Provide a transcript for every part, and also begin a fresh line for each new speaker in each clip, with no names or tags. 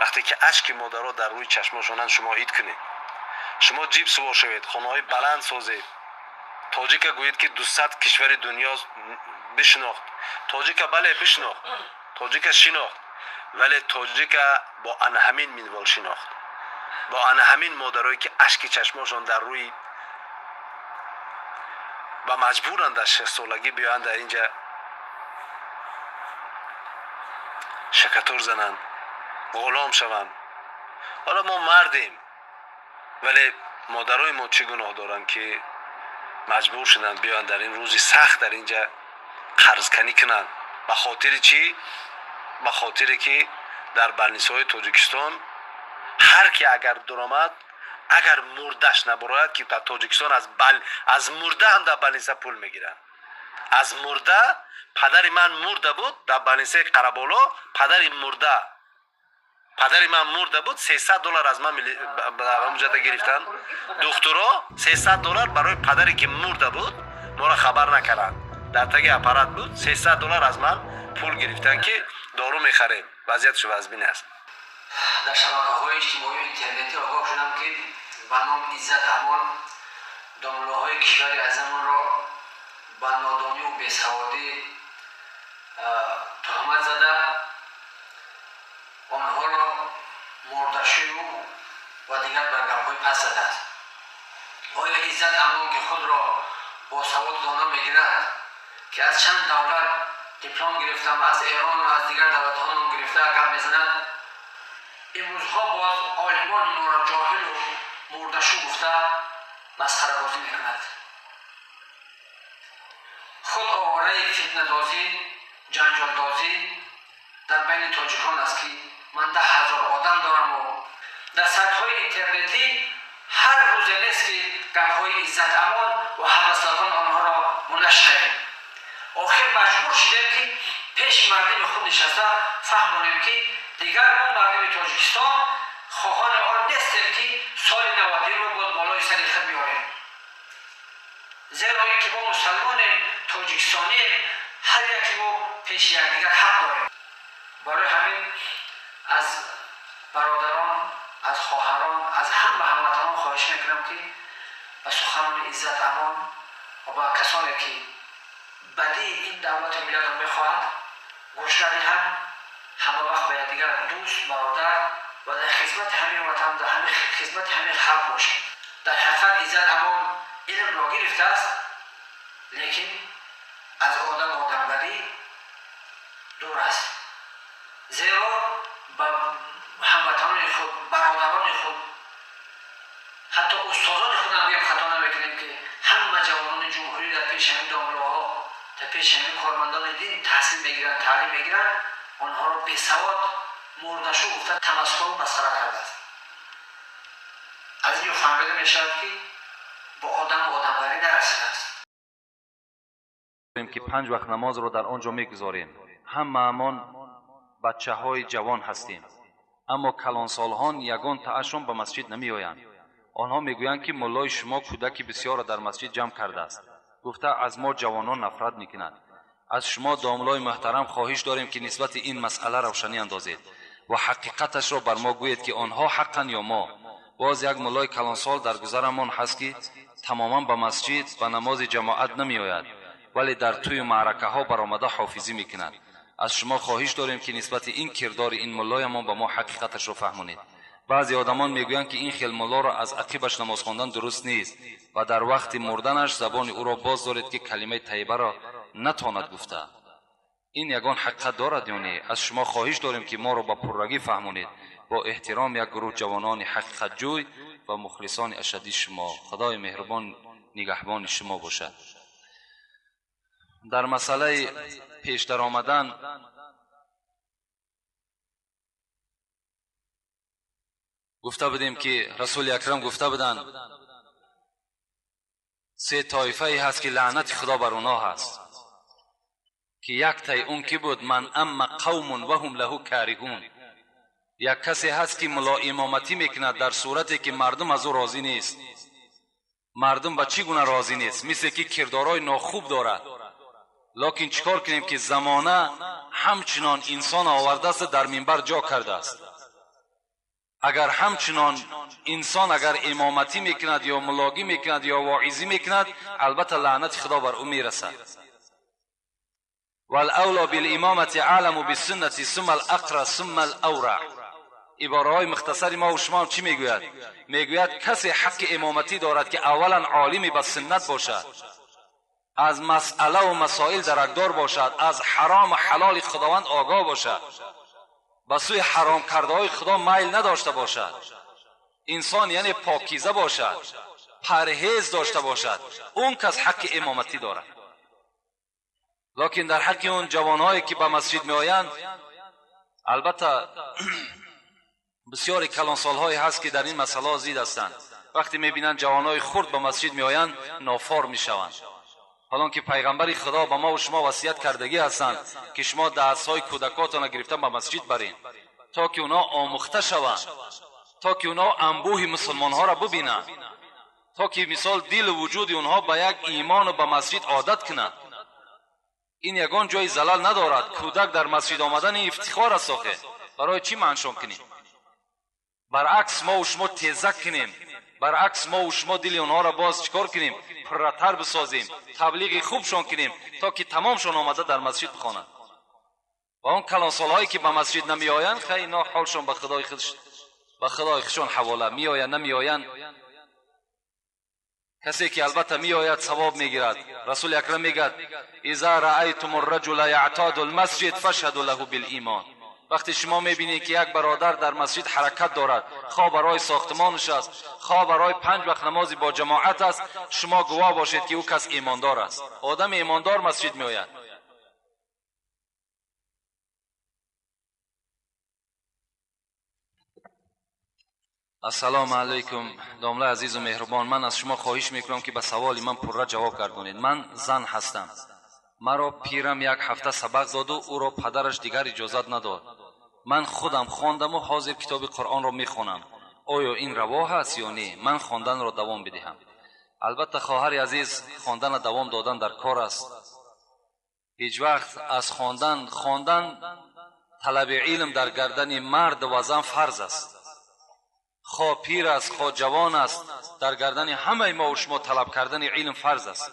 Вақте ки ашки модаро дар рӯи чашмошонанд, шумо ид кунед. Шумо ҷип сувор шавед, хонаҳои баланд созед. Тоҷика гӯед, ки 200 кишвари дунё бишинохт. Тоҷика бале бишинохт, тоҷика шинохт, вале тоҷика бо ана ҳамин минвол шинохт, бо ана ҳамин модарое ки ашки чашмошон дар рӯи ва маҷбуранд дар 6 солагӣ биёянд, дар инҷа шакатур зананд, ғулом шаванд. Ҳоло мо мардем, вале модарои мо чӣ гуноҳ доранд, ки маҷбур шуданд биёянд, дар ин рӯзи сахт дар инҷа қарзканӣ кунанд? Ба хотири чӣ? Ба хотире ки дар больницаҳои Тоҷикистон ҳар ки агар дуромад, агар мурдаш набурояд, ки дар Тоҷикистон аз мурда ҳам дар больница пул мегиранд, аз мурда. Падари ман мурда буд дар больницаи Қараболо. Падари мурда, падари ман мурда буд, 300 доллар аз ман муҷада гирифтанд духтуро. 300 доллар барои падаре ки мурда буд, моро хабар накарданд, дар таги аппарат буд. 300 доллар аз ман пул гирифтанд, ки дору мехарем, вазъиятш вазбин аст.
Дар шабакаҳои иҷтимоию интернетӣ огоҳ шудам, ки ба номи Иззат Амон домлаҳои кишвари азамонро ба нодониву бесаводӣ туҳмат зада, онҳоро мурдашӯю ва дигар бар гапҳои пас задааст. Оё Иззат Амон, ки худро босавод доно мегирад, ки аз чанд давлат диплом гирифта ва аз Эрону аз дигар давлатҳо ном гирифта гап мезанад, имрӯзҳо боз олимони моро ҷоҳилу мурдашу гуфта масхарабозӣ мекунад? Худ овораи фитнадозӣ, ҷанҷолдозӣ дар байни тоҷикон аст, ки ман 10 000 одам дораму дар сайтҳои интернетӣ ҳар рӯзе нест, ки гапҳои Иззат Амон ва ҳамаслакон онҳоро мо нашунавем. Охир маҷбур шудем, ки пеши мардими худ нишаста фаҳмонем, ки дигар мо, мардими Тоҷикистон, хоҳони он нестем, ки соли навадиро боз болои сари худ биёрем, зеро ин ки мо мусалмонем, тоҷикистонием, ҳар яке мо пеши якдигар ҳақ дорем. Барои ҳамин аз бародарон, аз хоҳарон, аз ҳама ҳамватанон хоҳиш мекунам, ки ба суханони Иззат Амон ва ба касоне ки бадии ин давлату миллатро мехоҳад, гӯш надиҳанд. Ҳама вақт ба якдигар дӯст, бародар ва дар хизмати ҳамин ватан, дар хизмати ҳамин халқ бошем. Дар ҳақиқат, Иззат Амон илмро гирифтааст, лекин аз одам одамгарӣ дур аст, зеро ба ҳамватанони худ, бародарони худ, ҳатто устозони худ ҳам гӯем, хато намекунем, ки ҳама ҷавонони ҷумҳурӣ дар пеши ҳамин домлаҳо, дар пеши ҳамин кормандони дин таҳсил мегиранд, таълим мегиранд, онҳоро бесавод, мурдашу гуфта тамасхуру масхара кардааст. Аз ин ҷо фаҳмида мешавад, ки бо одаму одамгарӣ нарасидааст.
Ки панҷ вақт намозро дар он ҷо мегузорем. Ҳамаамон бачаҳои ҷавон ҳастем, аммо калонсолҳон ягон таашон ба масҷид намеоянд. Онҳо мегӯянд, ки муллои шумо кӯдаки бисёрро дар масҷид ҷамъ кардааст, гуфта аз мо ҷавонон нафрат мекунад. Аз шумо, домлои муҳтарам, хоҳиш дорем, ки нисбати ин масъала равшанӣ андозед ва ҳақиқаташро бар мо гӯед, ки онҳо ҳаққанд ё мо. Боз як муллои калонсол дар гузарамон ҳаст, ки тамоман ба масҷид ба намози ҷамоат намеояд, вале дар тӯю маъракаҳо баромада ҳофизӣ мекунад. Аз шумо хоҳиш дорем, ки нисбати ин кирдори ин муллоямон ба мо ҳақиқаташро фаҳмонед. Баъзе одамон мегӯянд, ки ин хел муллоро аз ақибаш намоз хондан дуруст нест ва дар вақти мурданаш забони ӯро боз доред, ки калимаи тайибаро натонад гуфта. Ин ягон ҳақиқат дорад ё не? Аз шумо хоҳиш дорем, ки моро ба пуррагӣ фаҳмонед. Бо эҳтиром, як гурӯҳ ҷавонони ҳақиқатҷӯй ва мухлисони ашаддии шумо. Худои меҳрубон нигаҳбони шумо бошад. Дар масъалаи пеш даромадан гуфта будем, ки Расули Акрам гуфта буданд: се тоифае ҳаст, ки лаънати Худо бар онҳо ҳаст, ки як тай он ки буд? Ман амма қавмун ваҳум лаҳу кариҳун. Як касе ҳаст, ки мулоимоматӣ мекунад, дар сурате ки мардум аз ӯ розӣ нест. Мардум ба чӣ гуна розӣ нест? Мисле ки кирдорҳои нохуб дорад, лекин чӣ кор кунем, ки замона ҳамчунон инсон овардааст, дар минбар ҷо кардааст. Агар ҳамчунон инсон агар имоматӣ мекунад ё мулогӣ мекунад ё воизӣ мекунад, албатта лаънати Худо бар ӯ мерасад. والأولى بالإمامة أعلم بالسنة ثم الأقرأ ثم الأورع. عباره‌های مختصری ما و شما چی میگوید؟ میگوید کسی حق امامتی دارد که اولا عالمی به سنت باشد، از مسئله و مسائل درکدار باشد، از حرام و حلال خداوند آگاه باشد، به سوی حرام کرده های خدا میل نداشته باشد، انسان یعنی پاکیزه باشد، پرهیز داشته باشد، اون کس حق امامتی دارد. لکن در حق اون جوانهایی که به مسجد می آیند، البته بسیاری کلانسالهایی هست که در این مسئله زید هستند. وقتی میبینند جوانهای خرد به مسجد می آیند نافار می شوند. حالان که پیغمبر خدا به ما و شما وصیت کردگی هستند که شما دستهای کودکاتان را گرفتن به مسجد برین تا که اونا آموخته شوند، تا که اونا انبوه مسلمان ها را ببینند، تا که مثال دل و وجود اونها به یک ایمان و به مسجد عادت کنند. این یگان جای زلل ندارد. کودک در مسجد آمدن افتخار است. آخه برای چی منشان کنیم؟ برعکس ما و شما تیزک کنیم، برعکس ما و شما دل اونها را باز چیکار کنیم؟ پرتر بسازیم، تبلیغ خوبشان کنیم تا که تمامشان آمده در مسجد بخوانند. و اون کلانسالهایی که به مسجد نمی آیند، خیلی اینا حالشان به خدای خودش، به خدای خودشان حواله، می آیند نمی آیند. کسی که البته می آید ثواب میگیرد. رسول اکرم میگد اذا رأیتم الرجل یعتاد المسجد فاشهدوا له بالایمان. وقتی شما میبینید که یک برادر در مسجد حرکت دارد، خواه برای ساختمانش است، خواه برای 5 وقت نمازی با جماعت است، شما گواه باشید که او کس ایماندار است. آدم ایماندار مسجد میآید. السلام علیکم دامله عزیز و مهربان، من از شما خواهش میکنم که به سوال من پرره جواب گردانید. من زن هستم، مرا پیرم یک هفته سبق داد و او را پدرش دیگر اجازت نداد. من خودم خواندم و حاضر کتاب قرآن را میخوانم. آیا این روا هست یا نه؟ من خواندن را دوام بدهم. البته خواهر عزیز، خواندن دوام دادن در کار است. هیچ وقت از خواندن طلب علم در گردن مرد و زن فرض است. خواه پیر است خواه جوان است، در گردن همه ما و شما طلب کردن علم فرض است.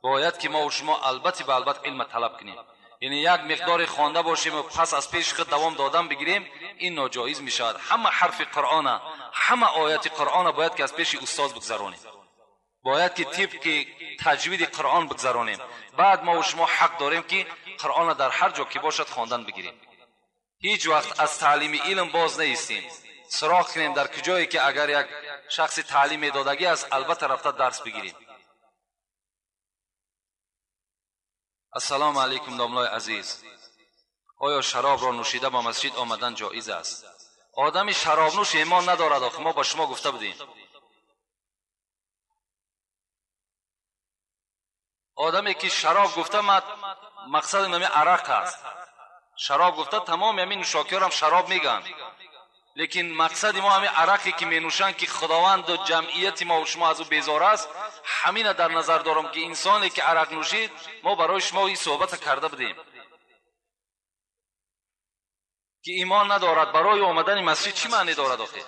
باید که ما و شما البته به البته علم طلب کنیم. یعنی یک مقدار خوانده باشیم و پس از پیش خود دوام دادن بگیریم، این ناجایز می شود. همه حرف قرآن، همه آیت قرآن باید که از پیش استاد بگذرانیم، باید که طبق تجوید قرآن بگذرانیم. بعد ما و شما حق داریم که قرآن در هر جا که باشد خواندن بگیریم. هیچ وقت از تعلیم علم باز نیستیم. سراغ کنیم در کجایی که اگر یک شخص تعلیم دادگی است، البته رفته درس بگیریم. السلام علیکم داملای عزیز، آیا شراب را نوشیده به مسجد آمدن جایز است؟ آدمی شراب نوش ایمان ندارد. آخه ما با شما گفته بودیم آدمی که شراب گفته مقصد نمی عرق است. شراب گفته تمام همین نوشاکی‌ها هم شراب میگن، لیکن مقصد ما همین عرقی که می نوشند که خداوند و جمعیت ما و شما از او بیزار است، همین در نظر دارم که انسانی که عرق نوشید، ما برای شما این صحبت کرده بودیم که ایمان ندارد، برای آمدن مسجد چی معنی دارد آخه؟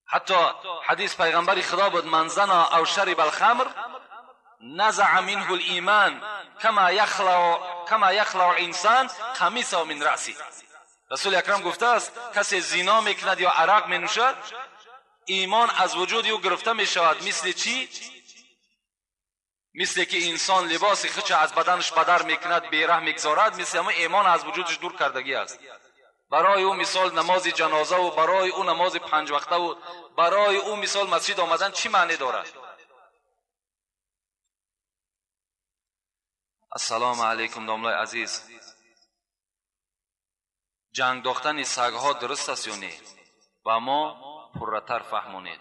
حتی حدیث پیغمبر خدا بود من زنا او شرب الخمر نزع منه الایمان کما یخلع انسان قمیصه من رأسه. رسول اکرم گفته است کسی زنا میکند یا عرق مینوشد، ایمان از وجود او گرفته میشود. مثل چی؟ مثل که انسان لباس خودش از بدنش بدر میکند، بیره میگذارد، مثل همه ایمان از وجودش دور کردگی است. برای او مثال نماز جنازه و برای او نماز 5 وقته و برای او مثال مسجد آمدن چی معنی دارد؟ السلام علیکم داملای عزیز، جنگ داختن سگها درست است یا نه؟ و ما پرتر فهمونید.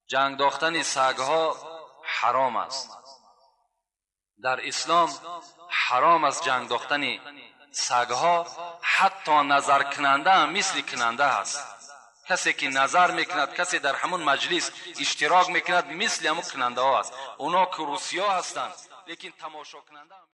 جنگ داختن سگها حرام است. در اسلام حرام است جنگ داختن سگها. حتی نظر کننده هم مثل کننده است. کسی که نظر میکند، کسی در همون مجلس اشتراک میکند، مثل همون کننده ها است. اونا که روسیا هستند، لیکن تماشا کننده